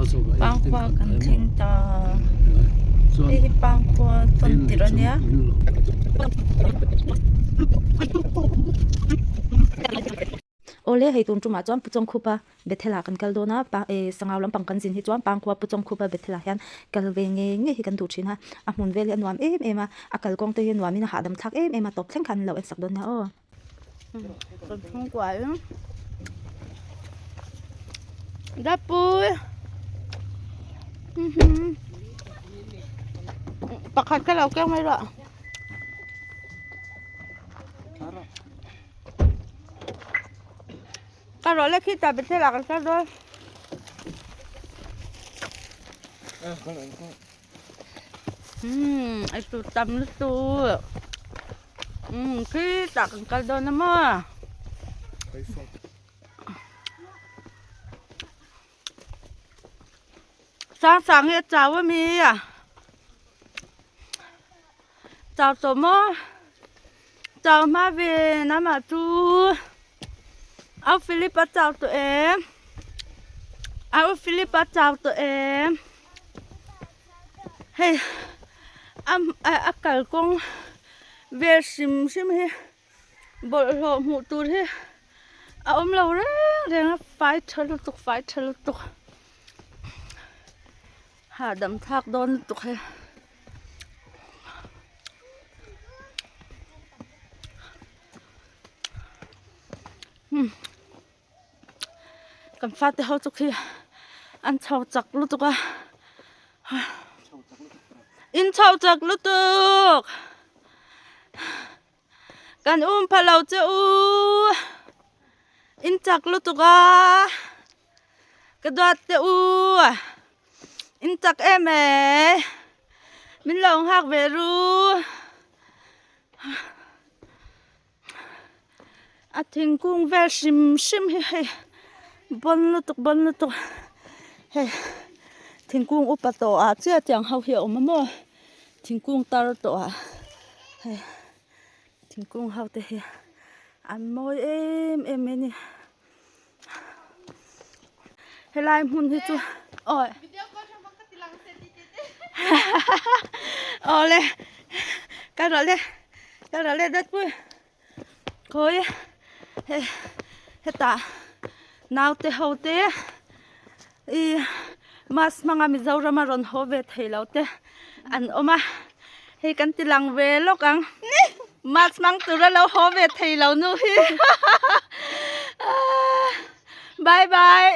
Pangkhua kan thleng ta hei hi Pangkhua tawn tirh a nia. Awle hei tun tumah chuan Pu Chawngkhupa Bethel ah kan kal dawn a pa eh sangau lampang kan zin hi chuan Pangkhua Pu Chawngkhupa Bethel ah hian kal ve ngei ngei hi kan duh thin a a hmun vel hi a nuam em em a a kalkawng te hi a nuam in a hahdam thlak em em a tawp thleng khan an lo en sak dawn nia aw. Kan chhungkua in Dapui pakhat ka lo keng mai rawh ka rawh le khi ta bethel ah kan kal dawn. Umm ei tur tam lutuk umm khitah kan kal dawn a maw sang sang hi a chau ami a chau tawh maw chau hma ve namah chu au Philip a chau tawh em au Philip a chau tawh em. Hei a a kalkawng vel hrim hrim hi bawlhhlawh hmuh tur hi a awm lo reng reng a fai tha lutuk fai tha lutuk hahdam thlak dawn lutuk hei. Kan fate ho chu khi an chho chak lutuk a in chho chak lutuk kan um pha lo che u in chak lutuk a ka duat te u in chak em e min lo nghak ve ru. A thingkung vel hrim hrim hi hei bawn lutuk bawn lutuk hei thingkung upa tawh ah chiah tiang ho hi a awm a maw thingkung tar tawh ah hei thingkung ho te hi an mawi em em mai a ni helai hmun hi chu awi awle ka rawh le ka rawh le dawt pui khawi hei hetah naute ho te ih mask hmanga Mizoram a rawn haw ve thei lo te an awm a hei kan ti lang ve lawk ang mask hmang tura lo haw ve thei lo nu hi bye bye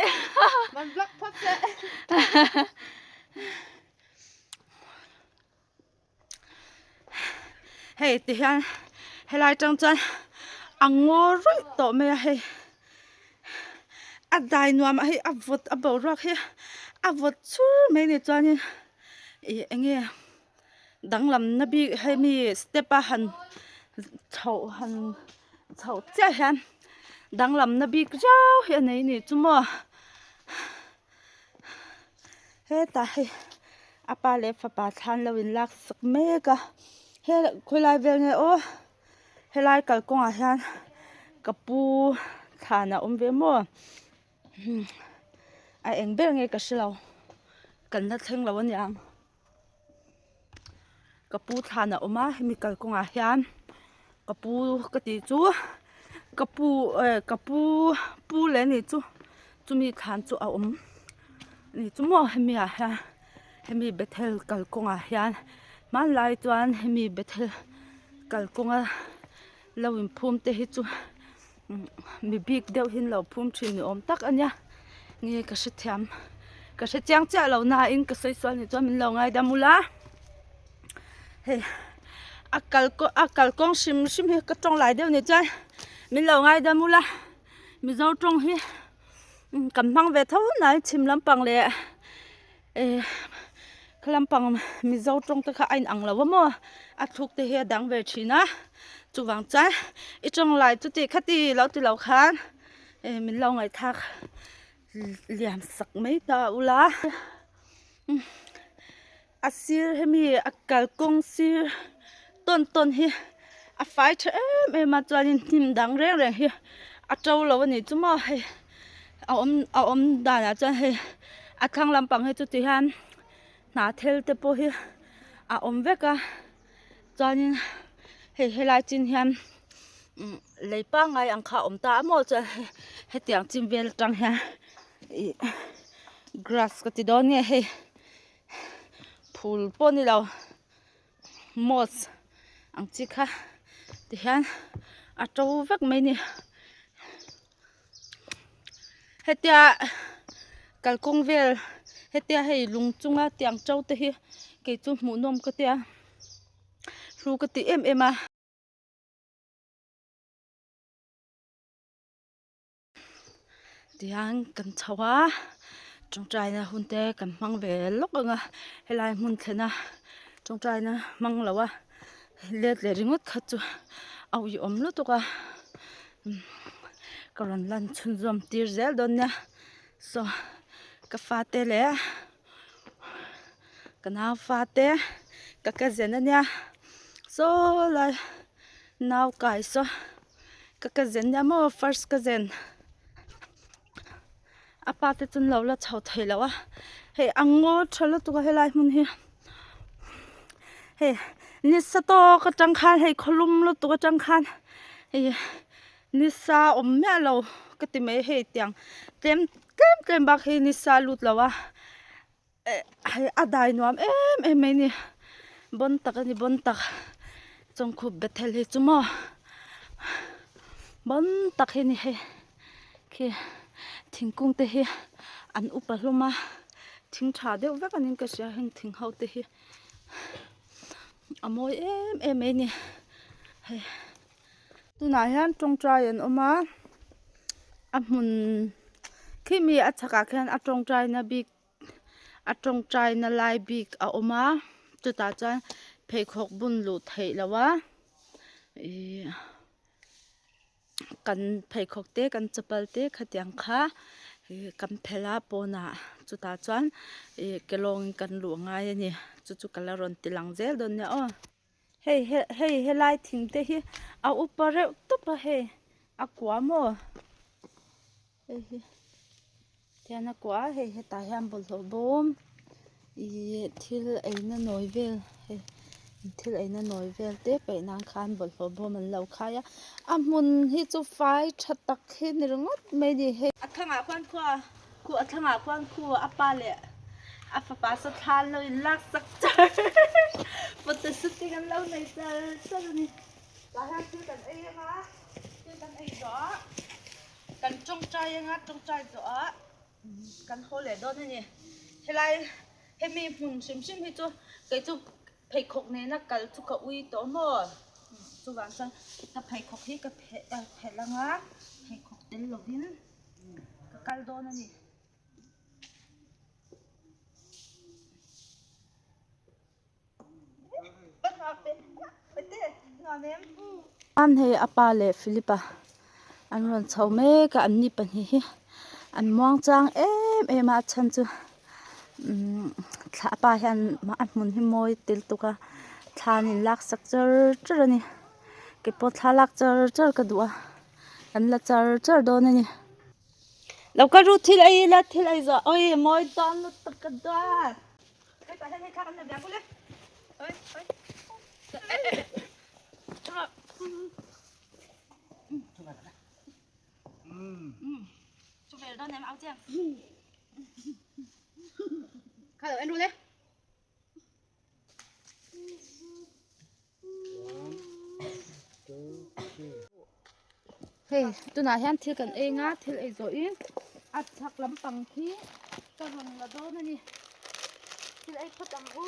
hei ti hian helai tang chuan a ngaw ruih tawh mai a hei a dai nuam ah hei a vawt a boruak hi a vawt chur mai a ni chuanin ih eng nge danglam na bik hemi step a han chhoh han chhoh chiah hian danglam na bik riau hi a nei a ni chu maw. Hetah hei a pa leh fapa thlan lo in lak sak mek a he khawilai vel nge aw helai kalkawngah hian ka pu thlan a awm ve maw a eng ber nge ka hrelo kan la thleng lo aniang ka pu thlan a awm a hemi kalkawngah hian ka pu ka tih chu ka pu eh ka pu pu leh a nih chu chumi thlan chu a awm a ni chu maw hemi ah hian hemi bethel kalkawngah hian hmanlai chuan hemi bethel kalkawnga lo inphum te hi chu mi bik deuh hi an lo phum thin ni awm tak a nia nge ka hrethiam ka hre chiang chiah lo na in ka sawi sual ni chuan min lo ngaidam ula hei a kal a kalkawng hrim hrim hi ka tawng lai deuh ni chuan min lo ngaidam ula mizo tawng hi kan hmang ve tho nai chhim lampang leh Eh kha lampang mizo tawng te kha a inang lo a maw a thluk te hi a dang ve thin a chuvang chuan i tawng lai chu tih kha ti lo ti lo khan eh min lo ngaihthlak liam sak mai ta ula a sir hemi a kalkawng sir tawn tawn hi a fai tha em em a chuanin hnim dang reng reng hi a to lo a ni chu maw hei a awm a awm danah chuan hei. A thlang lampang hi chu ti hian hnah thel te pawh hi a awm vek a chuanin hei helai chin hian umm lei pangngai ang kha a awm ta a maw chuan hetiang chin vel atang hian ih grass ka ti dawn nge hei phul pawh a ni lo. Moss ang chi kha ti hian a to vek mai a ni hetia kalkawng vel hetia hei lung chunga tiang to te hi kei chu hmuhnawm ka tia hlu ka ti em em a. Tihian kan chho a tawngtaina hun te kan hmang ve lawk ang a helai hmun thlena tawngtaina hmang lo a let leh ringawt kha chu a uiawm lutuk a ka rawn lan chhunzawm tir zel dawn nia saw ka fate leh ka nau fate ka cousin ania saw lai nau kai saw. Ka cousin nia maw first cousin a pa te chu an lo la chho thei lo a hei a ngaw tha lutuk a helai hmun hi hei nisa tawk atang khan hei khawlum lutuk atang khan hei nisa awm miah lo ka ti mai hei tiang tlem tlem tlem bak hi nisa lut lo a eh hei a dai nuam em em mai a ni bawn tak a ni bawn tak chawngkhup bethel hi chu maw bawn tak hi a ni hei khi thingkung te hi an upa hlawm a thing tha deuh vek a niin ka hria heng thing ho te hi a mawi em em mai a ni hei tunah hian tawngtai an awm a a hmun khi mi a chhakah khian a tawngtaina bik a tawngtaina lai bik a awm a chutah chuan pheikhawk bun luh theih loh a ihh kan pheikhawk te kan chapal te khatiang kha ih kan phelh a pawnah chutah chuan ih ke lawngin kan luh a ngai a ni chu chu ka la rawn ti lang zel dawn nia aw. Hei hei helai thing te hi a upa reuh tawp a hei a kua maw hei hi tihian a kua a hei hetah hian bawlhhlawh bawm ihh thil eina nawi vel hei thil eina nawi vel te paih nan khan bawlhhlawh bawm an lo khai a a hmun hi chu fai tha tak hi ni ringawt mai a ni hei. A thlangah khuan khua Khu a thlangah khuan khu a pa leh a fapa saw thla an lo in lak sak char photo shooting an lo nei char char a ni. Tah hian thil kan ei anga thil kan ei zawh ah kan tawngtai anga tawngtai zawh ah kan haw leh dawn a ni. Helai hemi hmun hrim hrim hi chu kei chu pheikhawk nena kal chu ka ui tawh maw chuvang chuan ka pheikhawk hi ka phelh anga pheikhawk tel lovin. Ka kal dawn a ni. An hei a pa leh Philip a an rawn chho mek a an ni pahnih hi an muang chang em em a a chhan chu umm thla a pa hian a hmun hi mawi tel tuk a thla an in lak sak char char a ni keipawh thla lak char char ka duh a. An la char char dawn a ni. Lo kal ru thil ei ila thil ei zawh oi mawi dawn lutuk ka duat. Hei tah hian hei thla kan la ve ang kule. Oi oi. Chu vel dawn em au chiang. Kha lo en ru le. Hei tunah hian thil kan ei anga thil ei zawh in a chhak lampang khi ka rawn la dawn a ni thil ei phawt ang u.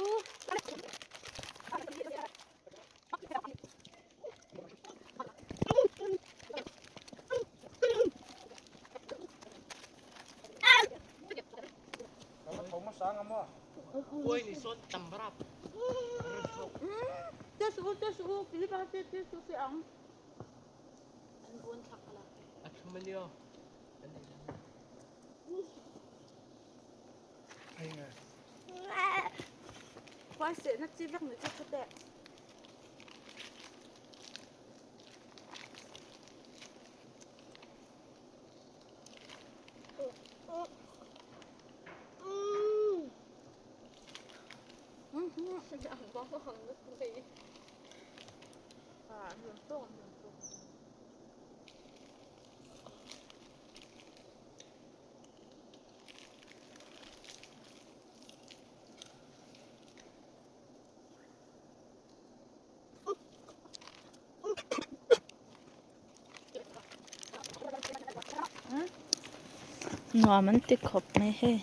Nuam an ti khawp mai hei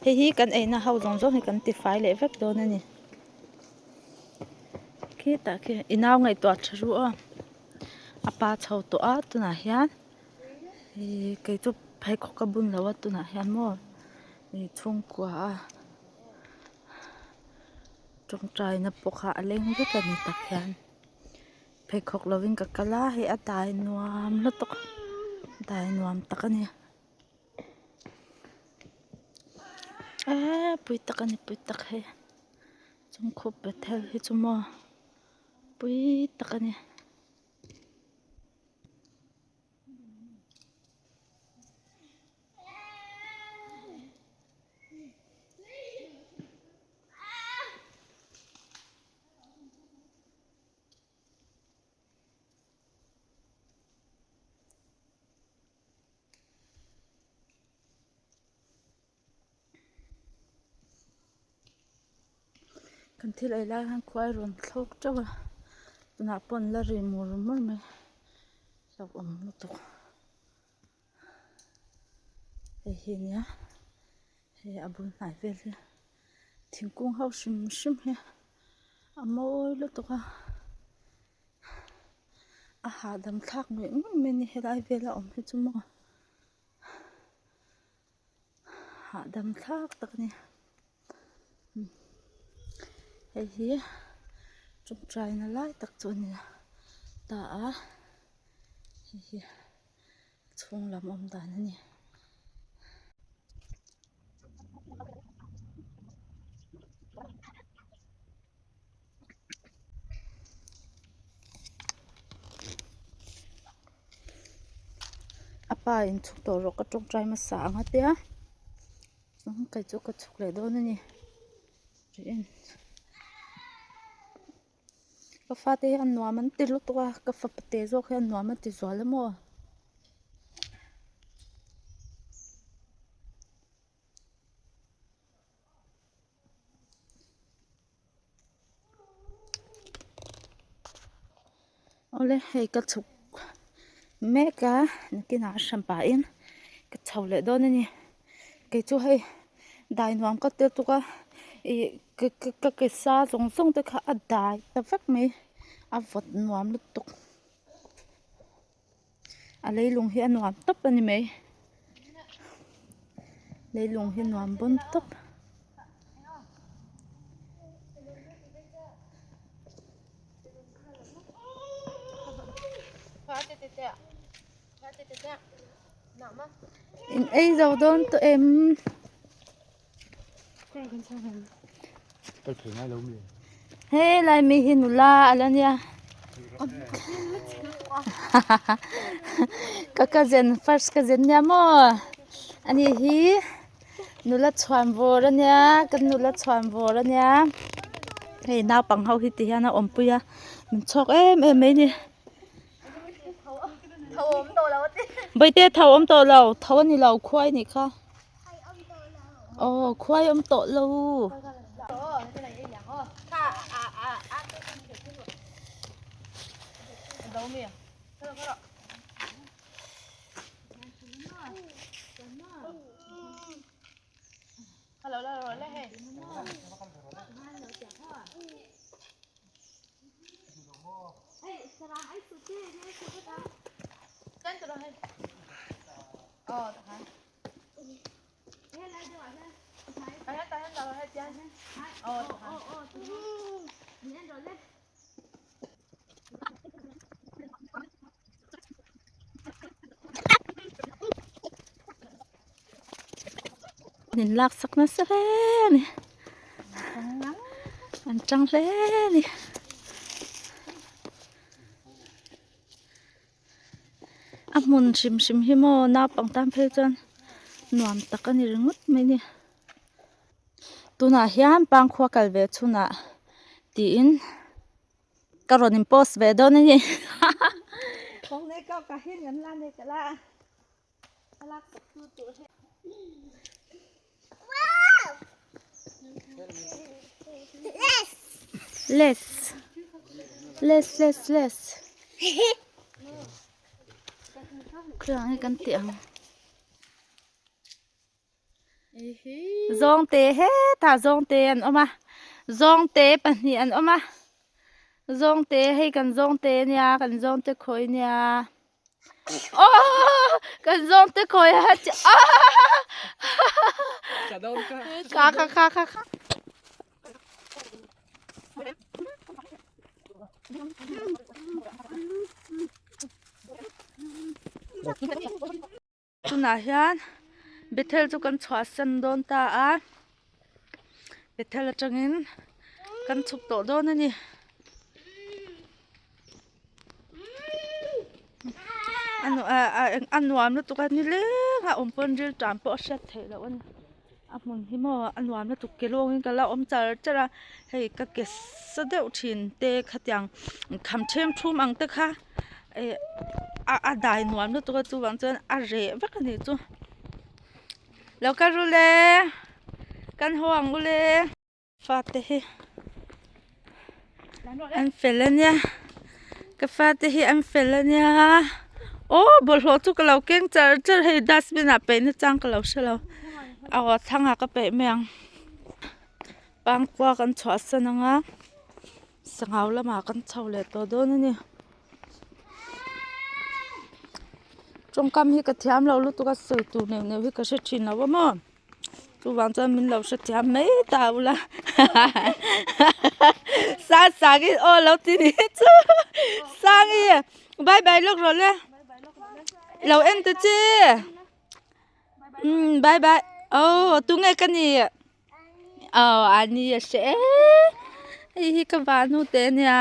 hei hi kan eina ho zawng zawng hi kan ti fai leh vek dawn a ni khitah khian i nau ngaihtuah tha ru aw a pa chho tawh a tunah hian ihh kei chu pheikhawk ka bun lo a tunah hian maw ih chhungkua a tawngtaina pawh kha a leng vek a ni tak hian. Pheikhawk lovin ka kal a hei a dai nuam lutuk dai nuam tak a ni eee pui tak a ni pui tak hei chungkhup bethel hi chu maw pui tak a ni. Kan thil ei lai khan khuai rawn thlawk teuh a tunah pawh an la ri mur mur mai hlauhawm lutuk hei hi nia hei a bul hnai vel hi thingkung ho hrim hrim hi a mawi lutuk a a hahdam thlak ngawih ngawih mai a ni helai vela awm hi chu maw hahdam thlak tak a ni hei hi tawngtaina lai tak chu a ni ta a hei hi chhung lam awm dan a ni. A pa in chhuk tawh rawh ka tawngtai hmasa ang a tia chuan kei chu ka chhuk leh dawn a ni ka fate hian nuam an ti lutuk a ka fapa te zawk hian nuam a ti zual a maw. Awle hei ka chhuk mek a nakinah a hran pahin ka chho leh dawn a ni kei chu hei dai nuam ka tel tuk a ih ka ka ke sa zawng zawng te kha a dai ta vek mai a vawt nuam lutuk a leilung hi a nuam tawp a ni mai leilung hi nuam bawn tawp. In ei zo dawn tawh em? He lai mi hi nula a la nia ka cousin first cousin nia maw ani hi nula chhuan vawr a nia kan nula chhuan vawr a nia hei naupang ho hi ti hian a awmpui a min chhawk em em mai a ni bawihte tho awm tawh lo tho a ni lo khuai a nih kha. Aw khuai awm tawh lo. Min lak sak nasa hle a ni an tang hle a ni. A hmun hrim hrim hi maw naupang tan phei chuan nuam tak a ni ringawt mai a ni. Tunah hian Pangkhua kal ve chhunah tiin ka rawn in post ve dawn a ni. Les les les les Khawilai nge kan tih ang Zawngte hetah zawngte an awm a zawngte pahnih an awm a zawngte hei kan zawngte ania kan zawngte khawi ania aww kan zawngte khawi a chi aaa kha kha kha kha kha. Tunah hian Bethel chu kan chhuahsan dawn ta a, Bethel atangin kan chhuk tawh dawn a ni. A nuam lutuk a ni leng a awm pawn rilṭam pawh a hriat theih loh a ni. A hmun hi maw a nuam lutuk ke lawngin ka la awm char char a, hei ka ke sa deuh thin te khatiang kham then thum ang te kha eh a dai nuam lutuk a chuvang chuan a reh vek a nih chu. Lo kal ru le kan haw ang u le. Fate hi an fel a nia ka fate hi an fel a nia aw bawlhhlawh chu ka lo keng char char hei dustbin ah peih na chang ka lo hre lo aw thlang ah ka peih mai ang pangkua kan chhuahsan ang a sangau lamah kan chho leh tawh dawn a ni tawngkam hi ka thiam lo lutuk a sawi tur neuh neuh hi ka hre thin lo a maw. Chuvang chuan min lo hrethiam mai ta ula sang sang in aw lo ti ni chu sang i bye bye lawk rawh le lo en ta che umm bye bye aw tunge ka ni aw a ni a hre hei hi ka vahnu te ania.